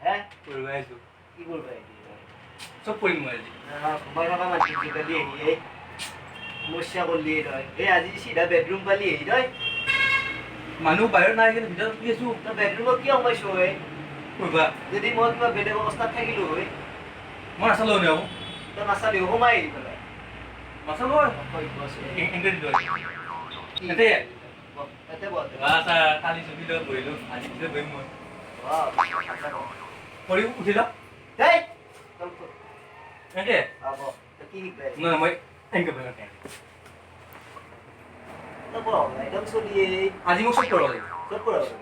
হে? পঢ়িব আহিছোঁ। কি কৰিব আহিলি? চব পঢ়িম মই আজি। সোমাই থকা মানুহ জিকালি আহি এই সমস্যা কৰিলি তই। এই আজি চিধা বেডৰুম পালি আহি তই। মানুহ বাহিৰত নাই কিন্তু ভিতৰত শুই আছোঁ। তই বেডৰুমত কিয় সোমাইছ এই? পঢ়িবা। যদি মই কিবা বেলেগ অৱস্থাত থাকিলো হয়? মই নাচালোঁ নে আকৌ। তই নাচালি, সোমাই আহি পেলাই। নাচালোঁ। অসভ্য আছে। এনেকৈ দিলোঁ। কি? ইয়াতে? বহ, ইয়াতে বহ। আচ্ছা, কালি চকী লগত বহিলোঁ, আজি ভিতৰত বহিম মই। বাহ, ঠাণ্ডা বহ। পঢ়ি উঠি লওক। দেই, তই উঠ। এনেকৈ। আহ, বহ। তই কি শিকবি? নহয়, মই এনেকৈ বহিম। তই বহ, একদম চলি এই। আজি মোক চব কৰিব লাগিব। চব কৰাব লাগিব।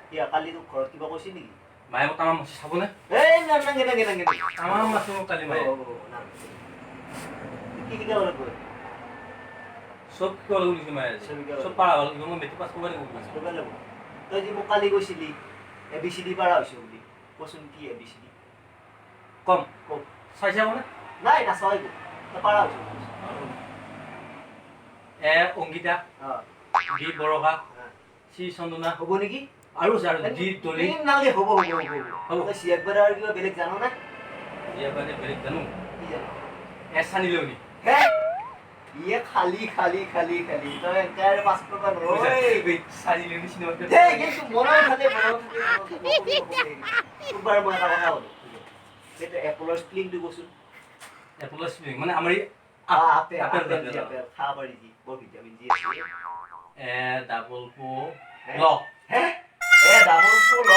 কিয়, কালি তোক ঘৰত কিবা কৈছিল নেকি? মায়ে মোক তামাম চাবনে। এই নালাগে, নালাগে, নালাগে। তামাম মাছে মোক কালি মায়ে। হ'ব, হ'ব, নালাগে। কি শিকাব লাগিব? চব শিকাব লাগিব দিছে মায়ে আজি। চব শিকাব চব লাগিব। পাৰা হ'ল, মই মেট্ৰিক পাছ কৰিব লাগিব। কৰিব লাগিব। তই যে মোক কালি কৈছিলি এ বি চি ডি পাৰা হৈছো বুলি, কচোন, কি এ বি চি ডি? কম। কম। চাইছা মানে? নাই, নাচাওঁ একো। তই পাৰা হৈছো বুলি কৈছ। এ অংকিতা, বি বৰষা, চি চন্দনা। হ'ব নেকি? আৰু আছে, আৰু ডি দলি। এই নালাগে, হ'ব, হ'ব, হ'ব, হ'ব। হ'ব। তই চিয়াক বাদে আৰু কিবা বেলেগ জান নে? ইয়াৰ বাদে বেলেগ জানো। কি জান? এছ চানি লিওনি। হে, ইয়ে খালি খালি খালি খালি, তই এনেকে আৰু পাছ কৰিব নোৱাৰি। চানি লিওনি চিনেমা। দেই, কিন্তু মনত থাকে, মনত থাকে, মনত থাকে। নকবি, নকবি। তোক বাৰু মই এটা কথা সোধো। সেইটো এপলৰ স্পেলিংটো কচোন। এপলৰ স্পেলিং মানে আমাৰ এই আপেল। আপেল। আপেল যি। আপেল। আপেল খাব পাৰি যি, বৰ ভিটামিন জি আছে। এ ডাবল প হে? ল। হে, এ ডাবল প ল,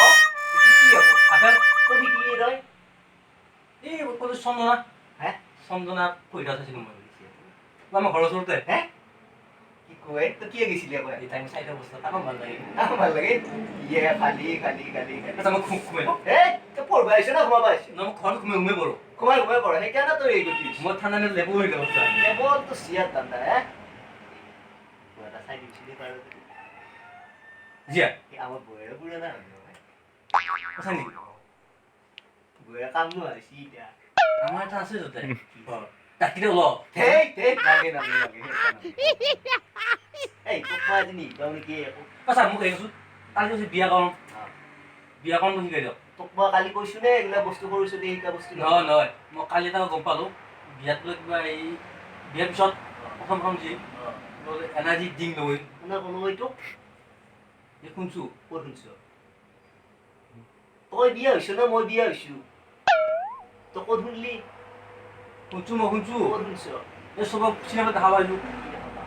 এইটো কি হ'ব? আপেল। তই শিকিলি তই? এই ক'লো চন্দনা। হে? চন্দনা পঢ়ি থকা চাইছিলোঁ মই আমাৰ ঘৰৰ ওচৰতে। হে, কি কয়? তই কিয় গৈছিলি আকৌ? এই টাইম চাৰিটা বস্তা তামাম ভাল লাগে। ভাল লাগে। ইয়ে খালি খালি খালি খালি। আচ্ছা, মই সোমাই লওঁ। হে, তই পঢ়বা আহিছ না সোমাব আহিছ? নহয়, মই ঘৰত সোমাই সোমাই পঢ়োঁ। সোমাই সোমাই পঢ়, সেইকাৰণে তোৰ এই গতি হৈছে। মই ঠাণ্ডা দিনত লেপো হৈ যাব। কেৱল তোৰ চিয়াৰ ঠাণ্ডা। হে, কিবা এটা চাই দিছিলি পাৰ যদি। জীয়া। এই আমাৰ বৌৱেৰে পুৰণা হয় নহয়। সঁচা নেকি? বৌৱেৰে কাম নোহোৱা হৈছে এতিয়া। আমাৰ এটা আছে য'তে ডাকি দে ওলাও। ধেই ধেই, নাগে নাগে নাগে। এই তোক মই আজি নিশিকাওঁ নেকি একো? আচ্ছা, মোক হেৰি কচোন, কালি কৈছে বিয়াকৰণ। বিয়াকৰণটো শিকাই দিয়ক। তোক মই কালি কৈছো নে, এইগিলা বস্তু সৰু ছোৱালী শিকা বস্তু। নহয় নহয়, মই কালি এটা গম পালোঁ, বিয়াত বোলে কিবা এই বিয়াৰ পিছত প্ৰথম প্ৰথম যি বোলে এনাৰ্জি ড্ৰিংক লৈ। কোনে ক'লো এইটো? এই শুনছোঁ। ক'ত শুনছ? তই বিয়া হৈছ না মই বিয়া হৈছো? তই ক'ত শুনলি? শুনছোঁ, মই শুনছোঁ। ক'ত শুনছ? এই চবক চিনেমাত দেখা পাইছোঁ। কি দেখা পা?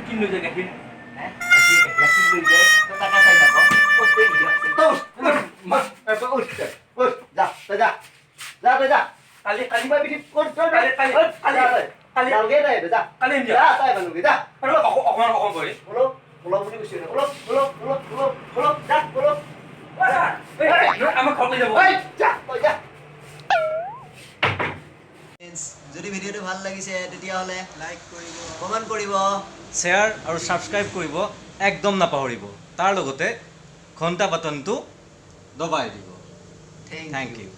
কি লৈ যায়, গাখীৰ। হে? গাখীৰ, গাখীৰ। গাখীৰ লৈ যায়? তই টাকা চাই থাক। ক'ত তই বিয়া হৈছে? তই উঠ, উঠ, মই তই উঠ, তই উঠ, যা, তই যা, যা, তই যা। কালি কালি কিবা পিঠিত উঠ, তই। কালি কালি উঠ, কালি যা তই। কালি। নালগে তই, যা। কালি আহিম দিয়া। যা, তই মানুহকে যা। আৰু অকণমান অকণমান বহি। ওলক ওলক বুলি কৈছো। ওলক ওলক ওলক ওলক ওলক, যা, ওলক। আমাৰ ঘৰত লৈ যাব। ঐ, যা, তই যা। যদি ভিডিঅ'টো ভাল লাগিছে, তেতিয়াহ'লে লাইক কৰিব, কমেণ্ট কৰিব, শ্বেয়াৰ আৰু ছাবস্ক্ৰাইব কৰিব একদম নাপাহৰিব। তাৰ লগতে ঘণ্টা বাটনটো দবাই দিব। Thank U.